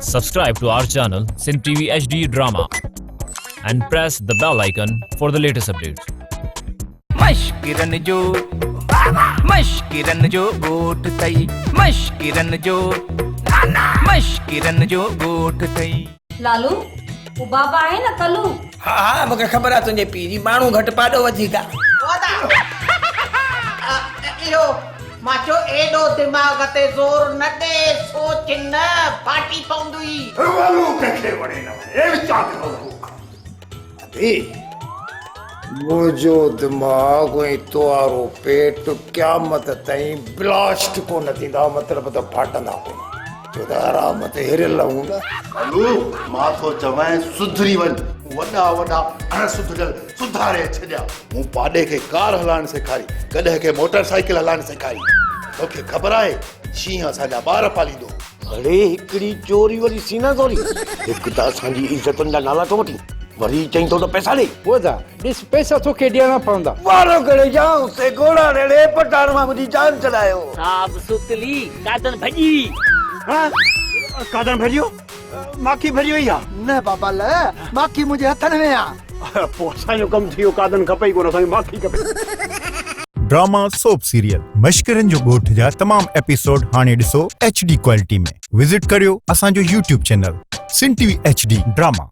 Subscribe to our channel Sindh TV HD Drama and press the bell icon for the latest updates. مشڪرن جو مشڪرن جو ڳوٺ ٿئي مشڪرن جو مشڪرن جو ڳوٺ ٿئي. لالو، هو بابا آهي نه ڪلو. ها ها مونکي خبر آ تنهنجي پيء جي ماڻهو گهٽ پاڏو وڌيڪ آ. ادا اهو مان چيو ايڏو دماغ تي زور نه ڏي سوچ نه ڦاٽي پوندئي. ولو ڪنهن کي وڻي نه وڻي وچان ٿو ادي منهنجو دماغ ۽ توهارو پيٽ قيامت تائين بلاسٽ ڪونه ٿيندا مطلب ته ڦاٽندا ڪونه ڇو ته آرام تي هريل هوندا. ولو مان ٿو چوين سڌري وڃ وڏا وڏا اڻ سڌريل سڌاري ڇڏيا. مون پاڏي کي ڪار هلائڻ سيکاري، گڏهه کي موٽر سائيڪل هلائڻ سيکاري. توکي خبر آهي شينهن اسان جا ٻار پاليندو هو. اڙي هڪڙي چوري وري سينا زوري. هڪ ته اسان جي عزتن جا نالا ٿو وٺين، وري چئين ٿو ته پئسا ڏي. ودا، ڏس پئسا توکي ڏيڻا پوندا. وارو ڪري جان سي گهوڙا ريڙهي پٽاڻ مان منهنجي جان ڇڏايو. صاحب ستلي قادن ڀڄي وئي. ها قادن ڀڄي ويو؟ ماکي ڀري وئي آ. نه بابا نه، ماکي منهنجي هٿن ۾ آ. پوء اسان جو ڪم ٿي ويو، قادن کپي ئي ڪونه، اسان کي ماکي کپي. ڊراما سوپ سيريل مشڪرين جو ڳوٺ جا تمام ايپيسوڊ هاڻي ڏسو ايڇ ڊي ڪوالٽي ۾ وزٽ ڪريو اسان جو YouTube channel Sindh T V H D drama.